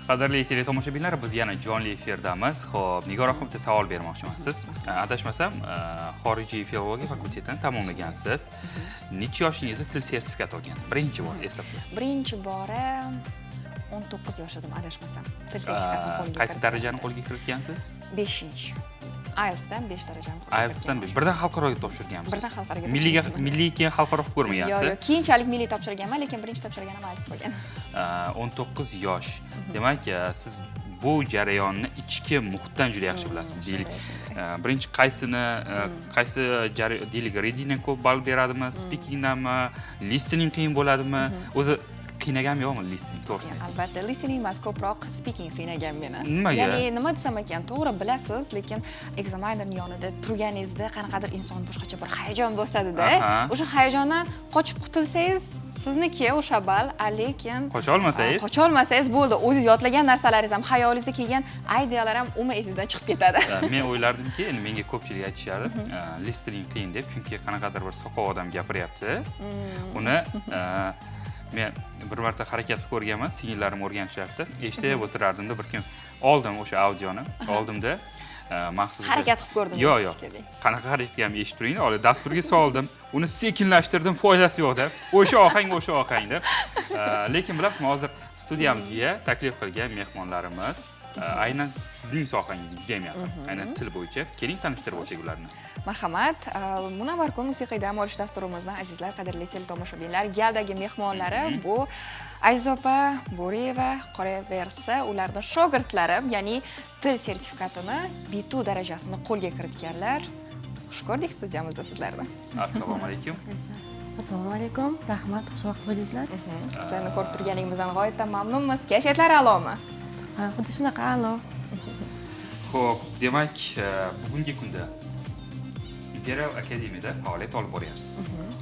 Qadrli teletomoshabinlar, biz yana jonli efirdamiz. Xo'p, Nigor opa, bitta savol bermoqchiman. Siz, adashmasam, xorijiy filologiya fakultetini tamomlagansiz. Necha yoshingizda til sertifikati olgansiz? Birinchi bor eslab qo'ying. Birinchi bora 19 yosh edim, adashmasam, til sertifikatini qo'lga Qaysi kiritganimda. darajani qo'lga kiritgansiz? Beshinchi, IELTSdan 5 darajani qo'lga IELTSdan kiritganman. Birdan xalqaroga topshirganmisiz? Birdan xalqaroga Milliyga topshirganman. Milliy, keyin xalqaro qilib Yo'q. ko'rmagansiz? Yo'q, keyinchalik milliy topshirganman, lekin birinchi topshirganim IELTS bo'lgan. 19 yosh. Demak, siz bu jarayonni ichki muhitdan juda yaxshi bilasiz. Deylik, Shunday. birinchi qaysini, qaysi deylik, readingdan ko'p ball beradimi, speakingdanmi, listening qiyin bo'ladimi? O'zi qiynaganmi, yo'qmi listening, to'g'risini ayting. Albatta, listening emas, ko'proq speaking qiynagan meni. Nimaga? Ya'ni nima desam ekan, to'g'ri bilasiz, lekin examinerni yonida turganingizda qanaqadir inson boshqacha bir hayajon bosadida. O'sha hayajondan qochib qutulsangiz, sizniki o'sha ball, lekin Qocha olmasangiz? Qocha olmasangiz bo'ldi, o'zingiz yodlagan narsalaringiz ham, xayolingizda kelgan ideyalar ham umuman esingizdan chiqib ketadi. Men o'ylardimki, endi menga ko'pchilik aytishardi, listening qiyin deb, chunki qanaqadir bir soqov odam gapiryapti. Uni men bir marta harakat qilib ko'rganman, singillarim o'rganishyapti. Eshitib o'tirardimda, bir kun oldim o'sha audioni, oldimda maxsus Harakat qilib ko'rdim Yo'q, eshitish yo'q. kerak. Qanaqa harakat qilganimni eshitib turing, olib dasturga soldim, uni sekinlashtirdim, foydasi yo'qda. O'sha ohang, o'sha ohangda. Lekin bilasizmi, hozir studiyamizga taklif qilgan mehmonlarimiz aynan sizning sohangizga juda ham yaqin. Aynan til bo'yicha. Keling, tanishtirib o'tsak ularni. Marhamat, Munavvar kun musiqiy dam olish dasturimizni, azizlar, qadrli teletomoshabinlar, galdagi mehmonlari bu Aziz opa Bo'riyeva, qolaversa, ularni shogirdlari, ya'ni til sertifikatini B2 darajasini qo'lga kiritganlar. Xush ko'rdik studiyamizda sizlarni. Assalomu alaykum. Assalomu alaykum, rahmat, xushvaqt bo'ldingizlar. Sizlarni ko'rib turganligimizdan g'oyatda mamnunmiz. Kayfiyatlar a'lomi? Ha, xuddi shunaqa, a'lo. Xo'p, demak, bugungi kunda Imperial Akademiyada faoliyat olib boryapsiz.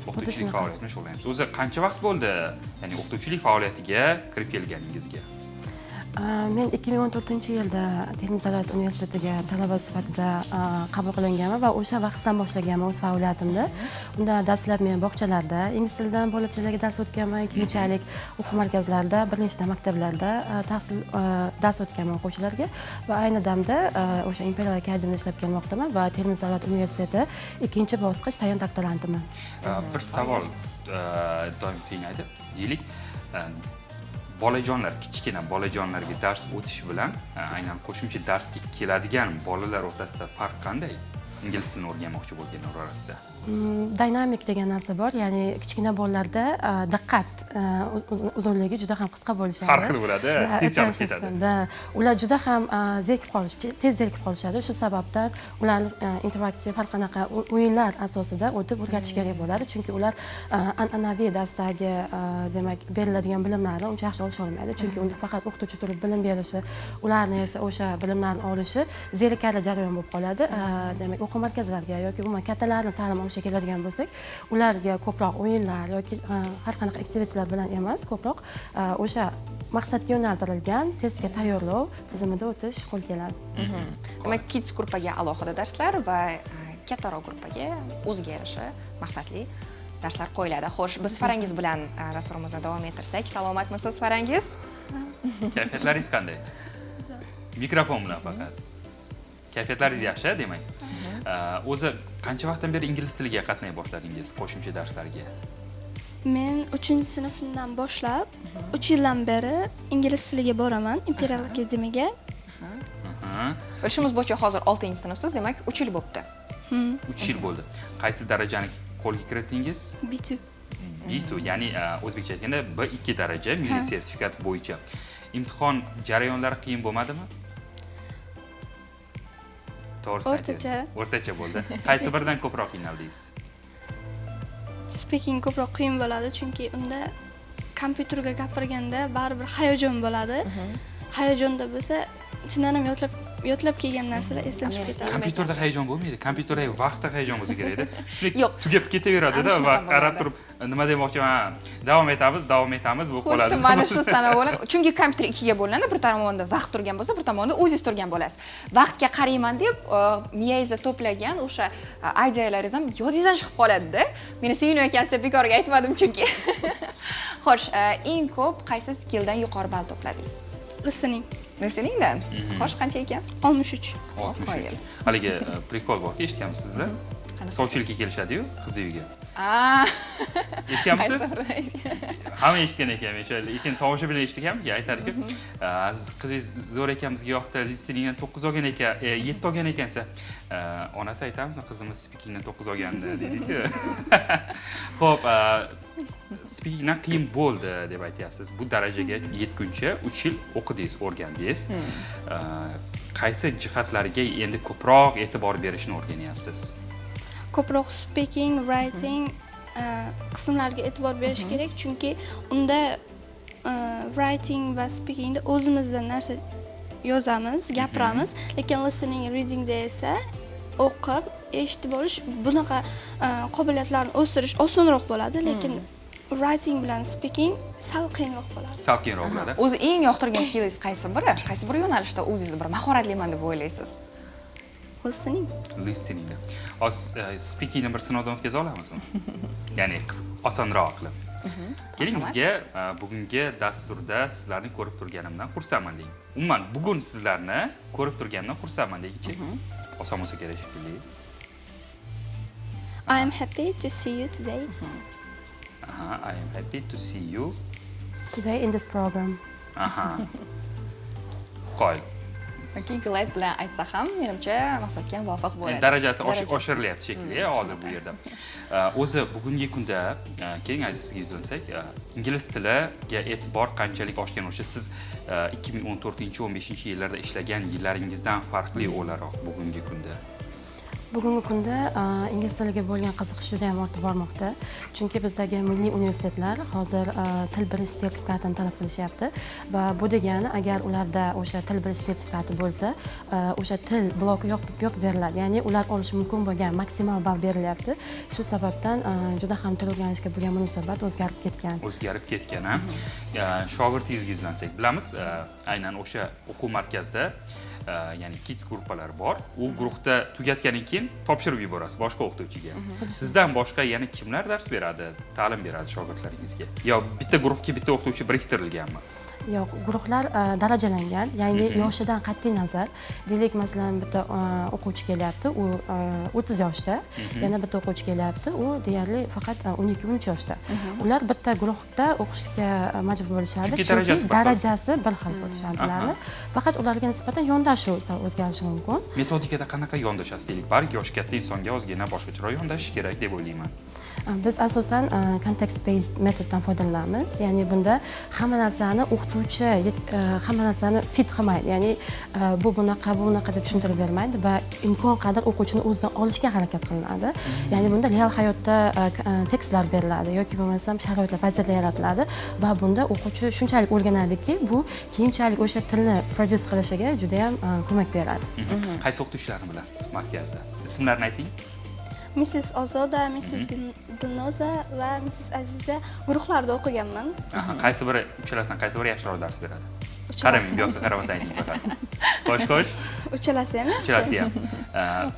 O'qituvchilik Shunaqa. faoliyatini shug'ullanyapsiz. O'zi qancha vaqt bo'ldi, ya'ni o'qituvchilik faoliyatiga kirib kelganingizga? Men 2014-yilda Termiz davlat universitetiga talaba sifatida qabul qilinganman va o'sha vaqtdan boshlaganman o'z faoliyatimni. Undan dastlab men bog'chalarda ingliz tilidan bolachalarga dars o'tganman, keyinchalik o'quv markazlarida, bir nechta maktablarda tahsil, dars o'tganman o'quvchilarga va ayni damda o'sha Imperial Academyda ishlab kelmoqdaman va Termiz davlat universiteti ikkinchi bosqich tayanch doktorantiman. Bir savol doim qiynaydi. Deylik, bolajonlar, kichkina bolajonlarga dars o'tish bilan aynan qo'shimcha darsga keladigan bolalar o'rtasida farq qanday? Ingliz tilini o'rganmoqchi bo'lganlar orasida. Dynamic degan narsa bor, ya'ni kichkina bolalarda diqqat uzunligi juda ham qisqa bo'lishadi. Har xil bo'ladi, Да, tez chalg'ib aytishingiz ketadi. mumkin. Да, ular juda ham zerikib qolish, tez zerikib qolishadi. Shu sababdan ularni interaktiv, har qanaqa o'yinlar asosida o'tib o'rgatish kerak bo'ladi, chunki ular an'anaviy darsdagi, demak, beriladigan bilimlarni uncha yaxshi olisha olmaydi, chunki unda faqat o'qituvchi turib bilim berishi, ularni esa o'sha bilimlarni olishi zerikarli jarayon bo'lib qoladi. Demak, o'quv markazlariga yoki umuman kattalarni ta'lim olishga keladigan bo'lsak, ularga ko'proq o'yinlar yoki har qanaqa aktivitylar bilan emas, ko'proq o'sha maqsadga yo'naltirilgan testga tayyorlov tizimida o'tish qo'l keladi. Demak, kids gruppaga alohida darslar va kattaroq gruppaga o'ziga yarasha maqsadli darslar qo'yiladi. Xo'sh, biz Farangiz bilan dasturimizni davom ettirsak. Salomatmisiz, Farangiz? Kayfiyatlaringiz qanday? Mikrofon bilan faqat. Kayfiyatlaringiz yaxshi, demak. O'zi qancha vaqtdan beri ingliz tiliga qatnay boshladingiz qo'shimcha darslarga? Men uchinchi sinfimdan boshlab, 3 yildan beri ingliz tiliga boraman Imperial Academyga. Bilishimiz bo'yicha, hozir oltinchi sinfsiz, demak, 3 yil bo'libdi. 3 yil bo'ldi. Qaysi darajani qo'lga kiritdingiz? B2. B2, ya'ni o'zbekcha aytganda B2 daraja milliy sertifikat bo'yicha. Imtihon jarayonlari qiyin bo'lmadimi? To'g'risini ayting. O'rtacha. O'rtacha bo'ldi. Qaysi biridan ko'proq qiynaldingiz? Speaking ko'proq qiyin bo'ladi, chunki unda kompyuterga gapirganda baribir hayajon bo'ladi. Hayajonda bo'lsa, chindan ham yodlab kelgan narsalar esdan chiqib ketadi. Kompyuterda hayajon bo'lmaydi. Kompyuterdagi vaqtda hayajon bo'lsa kerakda. Shunday Yo'q. tugab ketaveradida Ana va shunaqa qarab bo'ladi. turib, nima demoqchiman, davom etamiz, davom etamiz bo'lib qoladi. Xuddi mana shu sana bo'lib, chunki kompyuter ikkiga bo'linadi: bir tomonda vaqt turgan bo'lsa, bir tomonda o'zingiz turgan bo'lasiz. Vaqtga qarayman deb miyangizda to'plagan o'sha idealaringiz ham yodingizdan chiqib qoladida. Meni suyunayotgansiz deb bekorga aytmadim chunki. Xo'sh, eng ko'p qaysi skilldan yuqori ball to'pladingiz? Listening. Listeningdan. Xo'sh, qancha ekan? 63. 63. Qoyil. Haligi прикол borki, eshitganmisizlar? Sovchilikka kelishadiyu qiz uyiga. Aa, Eshitganmisiz? qaysi birini? Hamma eshitgan ekan, o'sha, lekin tomoshabinlar eshitganmi? Aytarku, "Siz qizingiz zo'r ekan, bizga yoqdi, listeningdan 9 olgan ekan, 7 olgan ekansa, onasi aytamizmi, qizimiz speakingdan 9 olgandi deydiku. Xo'p, speakingdan qiyin bo'ldi deb aytyapsiz. Bu darajaga yetguncha 3 yil o'qidingiz, o'rgandingiz. Qaysi jihatlariga endi ko'proq e'tibor berishni o'rganyapsiz? Ko'proq speaking, writing qismlarga e'tibor berish kerak, chunki unda writing va speakingda o'zimizdan narsa yozamiz, gapiramiz, lekin listening, readingda esa o'qib, eshitib olish, bunaqa qobiliyatlarni o'stirish osonroq bo'ladi, lekin writing bilan speaking sal qiyinroq bo'ladi. Sal qiyinroq bo'ladi. O'zi eng yoqtirgan skillingiz qaysi biri? Qaysi bir yo'nalishda o'zingizni bir mahoratliman deb o'ylaysiz? Listening. Listeningda. Hozir speakingni bir sinovdan o'tkaza olamizmi? Ya'ni osonroq qilib. Keling, bizga bugungi dasturda sizlarni ko'rib turganimdan xursandman deng. Umuman, bugun sizlarni ko'rib turganimdan xursandman deguncha, oson bo'lsa kerak shekilli. I am happy to see you today. Aha, I am happy to see you today in this program. Aha. Qoyil. Yoki glad bilan aytsa ham, menimcha, maqsadga muvofiq bo'ladi. Darajasi Darajasi. Oshirilyapti shekilli hozir bu yerda. O'zi bugungi kunda, keling, aziz, sizga yuzlansak, ingliz tiliga e'tibor qanchalik oshgan? O'sha siz 2014, 15 yillarda ishlagan yillaringizdan farqli o'laroq bugungi kunda. Bugungi kunda ingliz tiliga bo'lgan qiziqish juda ham ortib bormoqda, chunki bizdagi milliy universitetlar hozir til bilish sertifikatini talab qilishyapti va bu degani, agar ularda o'sha til bilish sertifikati bo'lsa, o'sha til bloki yopib beriladi, ya'ni ular olishi mumkin bo'lgan maksimal ball berilyapti. Shu sababdan juda ham til o'rganishga bo'lgan munosabat o'zgarib ketgan. O'zgarib ketgan, a? Shogirdingizga yuzlansak, bilamiz, aynan o'sha o'quv markazida ya'ni kids gruppalari bor. U guruhda tugatgandan keyin topshirib yuborasiz boshqa o'qituvchiga. Sizdan boshqa yana kimlar dars beradi, ta'lim beradi shogirdlaringizga? Yo bitta guruhga bitta o'qituvchi biriktirilganmi? Yo'q, guruhlar darajalangan, ya'ni yoshidan qat'iy nazar, deylik, masalan, bitta o'quvchi kelyapti, u 30 yoshda, yana bitta o'quvchi kelyapti, u deyarli faqat 12, 13 yoshda. Ular bitta guruhda o'qishga majbur bo'lishadi. Chunki darajasi bir xil. Darajasi bir xil bo'lishadi ularni, faqat ularga nisbatan yondashuv sal o'zgarishi mumkin. Metodikada qanaqa yondashasiz, deylik? Balki yoshi katta insonga ozgina boshqacharoq yondashish kerak deb o'ylayman. Biz asosan context based metoddan foydalanamiz, ya'ni bunda hamma narsani o'qituvchi hamma narsani fit qilmaydi, ya'ni bu bunaqa, bu bunaqa deb tushuntirib bermaydi va imkon qadar o'quvchini o'zidan olishga harakat qilinadi. Ya'ni bunda real hayotda tekstlar beriladi yoki bo'lmasam sharoitlar, vaziyatlar yaratiladi va bunda o'quvchi shunchalik o'rganadiki, bu keyinchalik o'sha tilni produce qilishiga juda ham ko'mak beradi. Qaysi o'qituvchilarni bilasiz markazda? Ismlarini ayting. Mrs Ozoda, Mrs Dilnoza va Mrs Aziza guruhlarida o'qiganman. Aha, qaysi biri, uchalasidan qaysi biri yaxshiroq dars beradi? Uchalasi. Qaramang, bu yoqqa qaramasdan ayting faqat. Xo'sh, xo'sh. Uchalasi ham yaxshi. Uchalasi ham.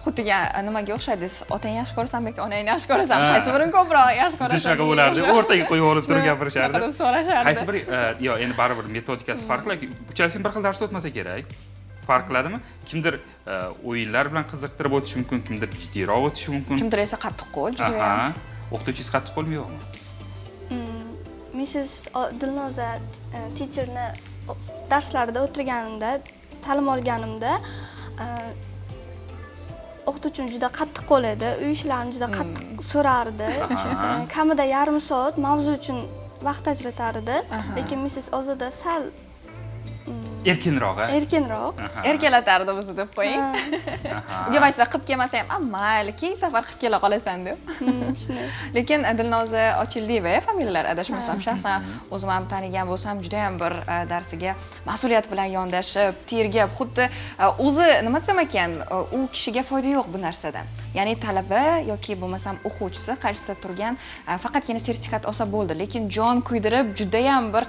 Xuddi nimaga o'xshaydi? Otangni yaxshi ko'rasanmi yoki onangni yaxshi ko'rasanmi? Ha. Qaysi birini ko'proq yaxshi Bizda ko'rasan? shunaqa bo'lardi, o'rtaga qo'yib olib turib gapirishardi. Shunaqa deb so'rashardi. Qaysi biri, yo, endi baribir metodikasi farqli. Uchalasi ham bir xil dars o'tmasa kerak. Farq qiladimi? Kimdir o'yinlar bilan qiziqtirib o'tishi mumkin, kimdir jiddiyroq o'tishi mumkin. Kimdir esa qattiqqo'l juda ham. Aha. O'qituvchingiz qattiqqo'lmi, yo'qmi? Mrs Dilnoza teacherni darslarida o'tirganimda, ta'lim olganimda, o'qituvchim juda qattiqqo'l edi, uy ishlarini juda qattiq so'rardi. Kamida yarim soat mavzu uchun vaqt ajratar edi. Lekin Mrs Ozoda sal Erkinroq, a? Erkinroq. Erkalatardi bizni deb qo'ying. Ha, Unga vazifa qilib kelmasa ham, "A, mayli, keyingi safar qilib kela qolasan" deb. Shunday. Lekin Dilnoza Ochildiyeva familiyalari, adashmasam, shaxsan o'zim ham tanigan bo'lsam, juda ham bir darsiga mas'uliyat bilan yondashib, tergab, xuddi o'zi, nima desam ekan, u kishiga foyda yo'q bu narsadan. Ya'ni talaba yoki bo'lmasam o'quvchisi qarshisida turgan faqatgina sertifikat olsa bo'ldi, lekin jon kuydirib, juda ham bir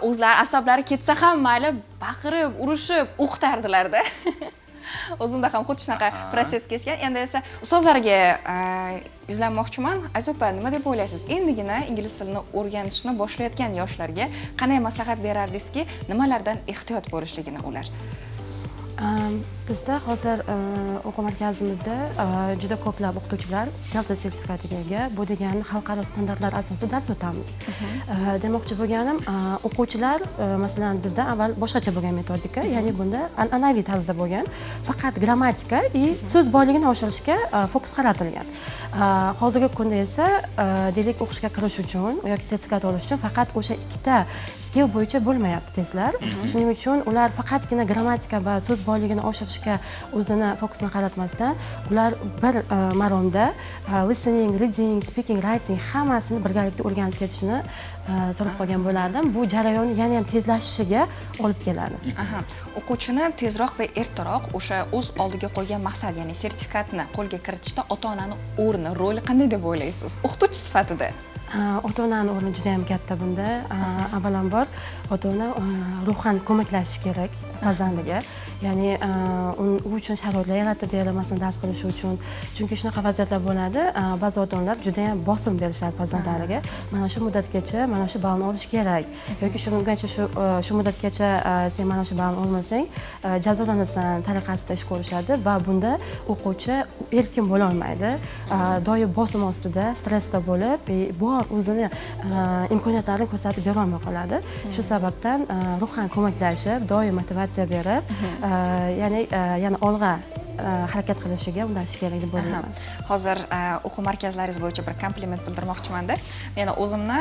o'zlari asablari ketsa ham mayli, baqirib, urushib o'qitardilarda. O'zimda ham xuddi shunaqa protsess kechgan. Endi esa ustozlarga yuzlanmoqchiman. Aziz opa, nima deb o'ylaysiz, endigina ingliz tilini o'rganishni boshlayotgan yoshlarga qanday maslahat berardingizki, nimalardan ehtiyot bo'lishligini ular? Bizda hozir o'quv markazimizda juda ko'plab o'qituvchilar CELTA sertifikatiga ega. Bu degani xalqaro standartlar asosida dars o'tamiz. Demoqchi bo'lganim, o'quvchilar, masalan, bizda avval boshqacha bo'lgan metodika, ya'ni bunda an'anaviy tarzda bo'lgan, faqat grammatika и so'z boyligini oshirishga fokus qaratilgan. Hozirgi kunda esa, deylik, o'qishga kirish uchun yoki sertifikat olish uchun faqat o'sha ikkita skill bo'yicha bo'lmayapti testlar. Shuning uchun ular faqatgina grammatika va so'z boyligini oshirishga o'zini fokusini qaratmasdan, ular bir maromda listening, reading, speaking, writing hammasini birgalikda o'rganib ketishini so'rab qolgan bo'lardim. Bu jarayonni yana ham tezlashishiga olib keladi. Aha. O'quvchini tezroq va ertaroq o'sha o'z oldiga qo'ygan maqsad, ya'ni sertifikatni qo'lga kiritishda ota onani o'rni, roli qanday deb o'ylaysiz o'qituvchi sifatida? Ota onani o'rni juda yam katta bunda. Avvalambor, ota ona ruhan ko'maklashishi kerak farzandiga, ya'ni u uchun sharoitlar yaratib berib, masalan, dars qilishi uchun. Chunki shunaqa vaziyatlar bo'ladi, ba'zi ota onalar juda yam bosim berishadi farzandlariga: mana shu muddatgacha mana shu ballni olish kerak yoki shungacha shu muddatgacha sen mana shu ballni olmasang, jazolanasan tariqasida ish ko'rishadi va bunda o'quvchi erkin bo'lolmaydi. Doim bosim ostida, stressda bo'lib, bor o'zini imkoniyatlarini ko'rsatib berolmay qoladi. Shu sababdan ruhan ko'maklashib, doim motivatsiya berib, ya'ni yana olg'a harakat qilishiga undash kerak deb o'ylayman. Hozir o'quv markazlaringiz bo'yicha bir kompliment bildirmoqchimanda. Meni o'zimni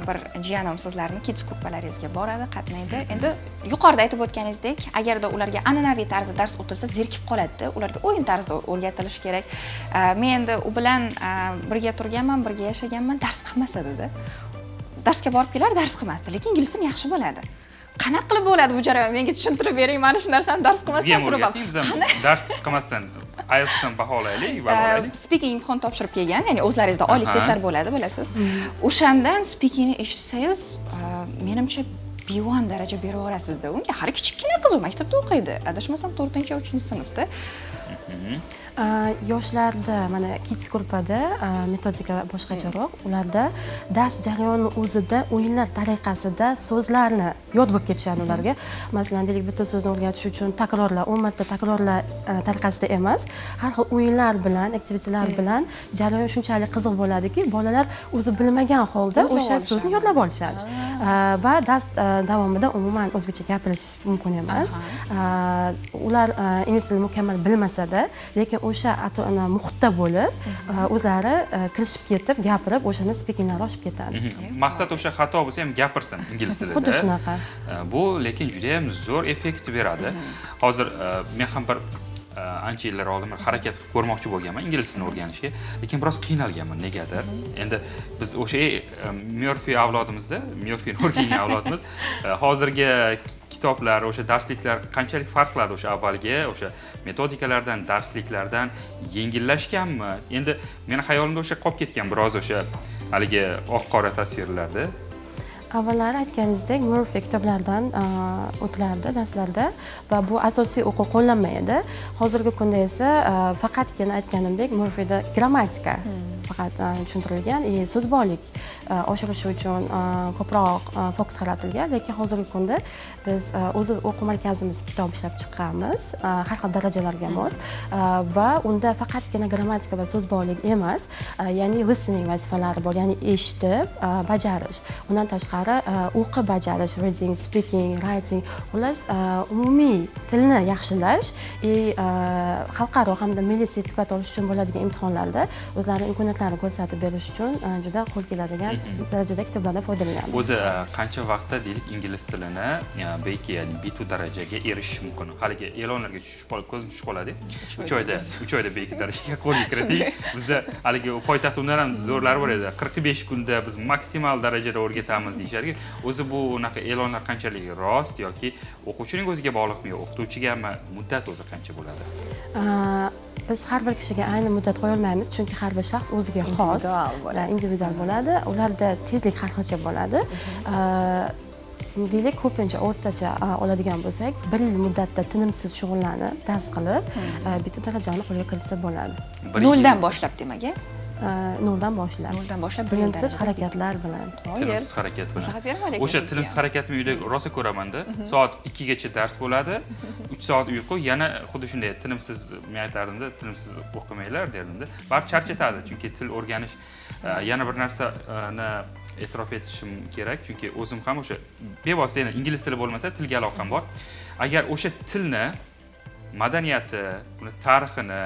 bir jiyanim sizlarni kids gruppalaringizga boradi, qatnaydi. Endi yuqorida aytib o'tganingizdek, agarda ularga an'anaviy tarzda dars o'tilsa, zerikib qoladida. Ularga o'yin tarzida o'rgatilishi kerak. Men endi u bilan birga turganman, birga yashaganman, dars qilmas edida. Darsga borib kelar, dars qilmasdi, lekin ingliz tilini yaxshi biladi. Qanaqa qilib bo'ladi bu jarayon? Menga tushuntirib bering mana shu narsani, dars Bizga qilmasdan ham turib ham. o'rgating, biz ham dars qilmasdan IELTSdan baho olaylik, ball olaylik. Speaking imtihon topshirib kelgan, ya'ni o'zlaringizda oylik testlar bo'ladi, bilasiz. O'shandan speakingni eshitsangiz, menimcha, B1 daraja berib yuborasizda unga. Hali kichikgina qiz, u maktabda o'qiydi, adashmasam, to'rtinchi, uchinchi sinfda. Yoshlarda, mana kids gruppada metodika boshqacharoq. Ularda dars jarayoni o'zida o'yinlar tariqasida so'zlarni yod bo'lib ketishadi ularga. Masalan, deylik, bitta so'zni o'rgatish uchun takrorla, 10 marta takrorla tariqasida emas, har xil o'yinlar bilan, activitylar bilan jarayon shunchalik qiziq bo'ladiki, bolalar o'zi bilmagan holda Yodlab o'sha so'zni olishadi. yodlab olishadi. Va dars davomida umuman o'zbekcha gapirish mumkin emas. Ular ingliz tilini mukammal bilmasada, lekin o'sha ota ona muhitda bo'lib, o'zlari kirishib ketib, gapirib, o'shanda speakinglari oshib ketadi. Maqsad o'sha xato bo'lsa ham gapirsin ingliz tilida. Xuddi shunaqa. Bu lekin juda ham zo'r effekt beradi. Hozir men ham bir ancha yillar oldin bir harakat qilib ko'rmoqchi bo'lganman ingliz tilini o'rganishga, lekin biroz qiynalganman negadir. Endi biz o'sha Murphy avlodimizda, Murphyni o'rgangan avlodimiz. Hozirgi kitoblar, o'sha darsliklar qanchalik farq qiladi o'sha avvalgi o'sha metodikalardan, darsliklardan yengillashganmi? Endi meni xayolimda o'sha qolib ketgan biroz o'sha haligi oq qora tasvirlarda. Avvallari aytganingizdek, Murphy kitoblaridan o'tilardi darslarda va bu asosiy o'quv qo'llanma edi. Hozirgi kunda esa faqatgina aytganimdek, Murphyda grammatika faqat tushuntirilgan и so'z boylik oshirishi uchun ko'proq fokus qaratilgan. Lekin hozirgi kunda biz o'zi o'quv markazimiz kitob ishlab chiqqanmiz, har xil darajalarga mos va unda faqatgina grammatika va so'z boylik emas, ya'ni listening vazifalari bor, ya'ni eshitib bajarish, undan tashqari o'qib bajarish, reading, speaking, writing, xullas, umumiy tilni yaxshilash и xalqaro hamda milliy sertifikat olish uchun bo'ladigan imtihonlarda o'zlarini imkoniyatlarini ko'rsatib berish uchun juda qo'l keladigan darajada kitoblardan foydalanyapmiz. O'zi qancha vaqtda, deylik, ingliz tilini B2, ya'ni B2 darajaga erishish mumkin? Haligi e'lonlarga tushib qolib, ko'zim tushib qoladi, 3 oyda, 3 oyda B2 darajaga qo'lga kiriting. Bizda haligi poytaxt undan ham zo'rlari bor edi, 45 kunda biz maksimal darajada o'rgatamiz deyishardi. O'zi bu unaqa e'lonlar qanchalik rost yoki o'quvchining o'ziga bog'liqmi yo o'qituvchigami? Muddat o'zi qancha bo'ladi? Biz har bir kishiga ayni muddat qo'ya olmaymiz, chunki har bir shaxs o'ziga xos. Individual bo'ladi. Individual bo'ladi, ularda tezlik har xilcha bo'ladi. Deylik, ko'pincha o'rtacha oladigan bo'lsak, bir yil muddatda tinimsiz shug'ullanib, dars qilib, bitta darajani qo'lga kiritsa bo'ladi. Bir yil. Noldan boshlab, demak, a? Noldan boshlab. Noldan boshlab bir yil Tinimsiz darajada. harakatlar bilan. Qoyil. Tinimsiz harakat bilan. Maslahat beraman lekin O'sha sizga. tinimsiz harakatni uyda rosa ko'ramanda. Soat 2 gacha dars bo'ladi, 3 soat uyqu, yana xuddi shunday tinimsiz. Men aytardimda, tinimsiz o'qimanglar derdimda, baribir charchatadi, chunki til o'rganish yana bir narsani e'tirof etishim kerak, chunki o'zim ham o'sha bevosita, endi ingliz tili bo'lmasa, tilga aloqam bor. Agar o'sha tilni madaniyati, uni tarixini,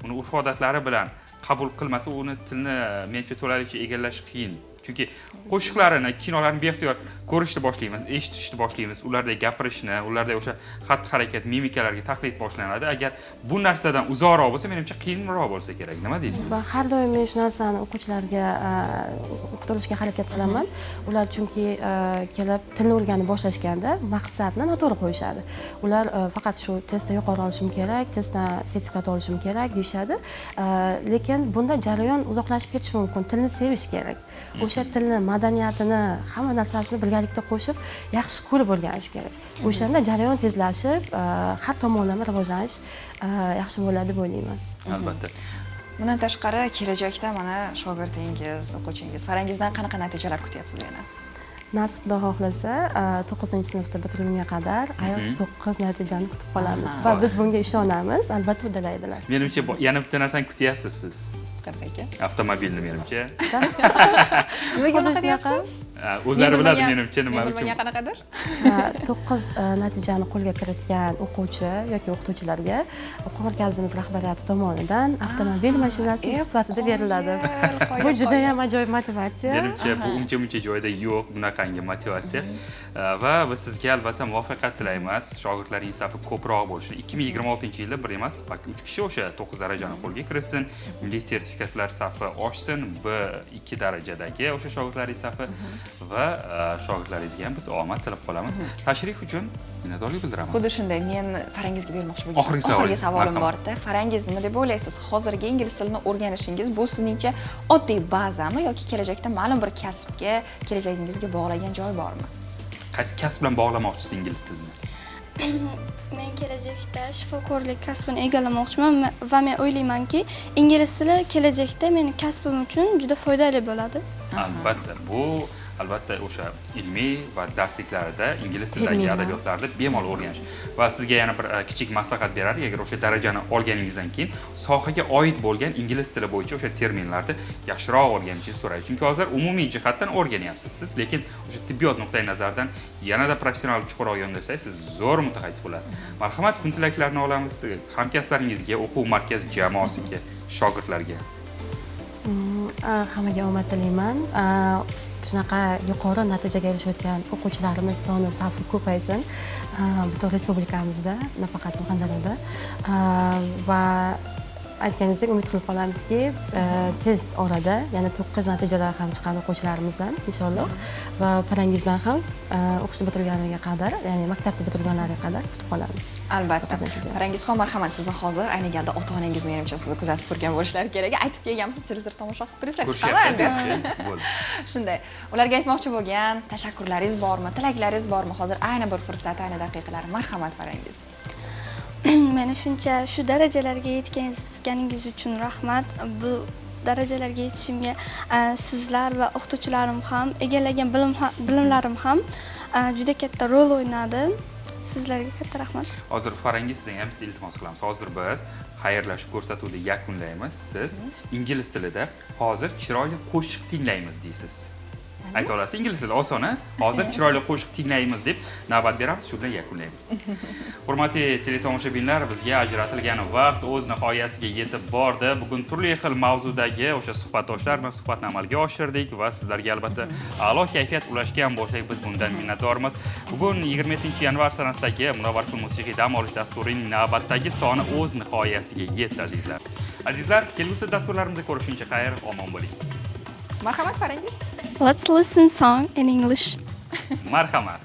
uni urf odatlari bilan qabul qilmasa, uni tilni menimcha to'lalicha egallash qiyin, chunki qo'shiqlarini, kinolarini beixtiyor ko'rishni boshlaymiz, eshitishni boshlaymiz, ularda gapirishni, ularda o'sha xatti harakat, mimikalarga taqlid boshlanadi. Agar bu narsadan uzoqroq bo'lsa, menimcha, qiyinroq bo'lsa kerak. Nima deysiz? Va har doim men shu narsani o'quvchilarga uqtirishga harakat qilaman. Ular chunki kelib tilni o'rganib boshlashganda maqsadni noto'g'ri qo'yishadi. Ular faqat shu testda yuqori olishim kerak, testdan sertifikat olishim kerak deyishadi. Lekin bunda jarayon uzoqlashib ketishi mumkin. Tilni sevish kerak, o'sha tilni madaniyatini, hamma narsasini birgalikda qo'shib, yaxshi ko'rib o'rganish kerak. O'shanda jarayon tezlashib, har tomonlama rivojlanish yaxshi bo'ladi deb o'ylayman. Albatta. Bundan tashqari, kelajakda mana shogirdingiz, o'quvchingiz Farangizdan qanaqa natajalar kutyapsiz yana? Nasib, Xudo xohlasa, to'qqizinchi sinfda bitirgunga qadar IELTS 9 natijani kutib qolamiz va biz bunga ishonamiz, albatta uddalaydilar. Menimcha, yana bitta narsani kutyapsiz siz. Qanaqa ekan? Avtomobilni, menimcha. Nimaga Xuddi unaqa shunaqa. deyapsiz? O'zlari Men biladi, bilmagan- menimcha, nima men uchun. bilmagan qanaqadir. Ha, 9 natijani qo'lga kiritgan o'quvchi yoki o'qituvchilarga o'quv markazimiz rahbariyati tomonidan avtomobil mashinasi yutuq sifatida beriladi. Qoyil, qoyil, Bu judayam ajoyib motivatsiya. Menimcha, bu uncha muncha joyda yo'q bunaqangi motivatsiya. Va biz sizga albatta muvaffaqiyat tilaymiz, shogirdlaringiz safi ko'proq bo'lishini, 2026 yilda bir emas, balki uch kishi o'sha 9 darajani qo'lga kiritsin, milliy sertifikatlar safi oshsin, B2 darajadagi o'sha shogirdlaringiz safi va shogirdlaringizga ham biz omad tilab qolamiz. Tashrif uchun minnatdorlik bildiramiz. Xuddi shunday, men Farangizga bermoqchi bo'lgan Oxirgi oxirgi savolingiz, savolim marhamat. borda. Farangiz, nima deb o'ylaysiz, hozirgi ingliz tilini o'rganishingiz bu sizningcha oddiy bazami yoki kelajakda ma'lum bir kasbga, kelajagingizga bog'lagan joy bormi? Qaysi kasb bilan bog'lamoqchisiz ingliz tilini? Men kelajakda shifokorlik kasbini egallamoqchiman va men o'ylaymanki, ingliz tili kelajakda meni kasbim uchun juda foydali bo'ladi. Albatta, bu albatta o'sha ilmiy va darsliklarida ingliz tilidagi Terminlar. adabiyotlarni bemalol o'rganish. Va sizga yana bir kichik maslahat berardik: agar o'sha darajani olganingizdan keyin sohaga oid bo'lgan ingliz tili bo'yicha o'sha terminlarni yaxshiroq o'rganishingizni so'raydi, chunki hozir umumiy jihatdan o'rganyapsiz siz, lekin o'sha tibbiyot nuqtai nazaridan yanada professional, chuqurroq yondashsangiz, siz zo'r mutaxassis bo'lasiz. Marhamat, kun tilaklarini olamiz hamkasblaringizga, o'quv markazi jamoasiga, shogirdlarga. Hammaga omad tilayman. Shunaqa yuqori natijaga erishayotgan o'quvchilarimiz soni, safi ko'paysin butun respublikamizda, nafaqat Surxondaryoda. Va aytganingizdek, umid qilib qolamizki, tez orada yana 9 natijalar ham chiqadi o'quvchilarimizdan, inshaalloh. Va Farangizdan ham o'qishni bitirganlariga qadar, ya'ni maktabni bitirganlariga qadar kutib qolamiz. Albatta. 9 natija. Farangizxon, marhamat, sizni hozir ayni galda ota onangiz menimcha sizni kuzatib turgan bo'lishlari kerak. Aytib kelganmisiz, televizor tomosha qilib turinglar, chiqaman Ko'rishyapti deb. Bo'ldi. Shunday, ularga aytmoqchi bo'lgan tashakkurlaringiz bormi, tilaklaringiz bormi? Hozir ayni bir fursat, ayni daqiqalar. Marhamat, Farangiz. Meni shuncha shu darajalarga yetkazganingiz uchun rahmat. Bu darajalarga yetishimga sizlar va o'qituvchilarim ham, egallagan bilimlarim ham juda katta rol o'ynadi. Sizlarga katta rahmat. Hozir, Farangiz, sizdan ham bitta iltimos qilamiz. Hozir biz xayrlashib, ko'rsatuvni yakunlaymiz. Siz ingliz tilida "Hozir chiroyli qo'shiq tinglaymiz" deysiz. Ayta olasiz, ingliz tili oson, a? "Hozir chiroyli qo'shiq tinglaymiz" deb navbat beramiz, shu bilan yakunlaymiz. Hurmatli teletomoshabinlar, bizga ajratilgan vaqt o'z nihoyasiga yetib bordi. Bugun turli xil mavzudagi o'sha suhbatdoshlar bilan suhbatni amalga oshirdik va sizlarga albatta a'lo kayfiyat ulashgan bo'lsak, biz bundan minnatdormiz. Bugun 27 yanvar sanasidagi Munavvar kun musiqiy dam olish dasturining navbatdagi soni o'z nihoyasiga yetdi, azizlar. Azizlar, kelgusi dasturlarimizda ko'rishguncha xayr, omon bo'ling. Marhamat, Farangiz. Let's listen song in English. Marhamat.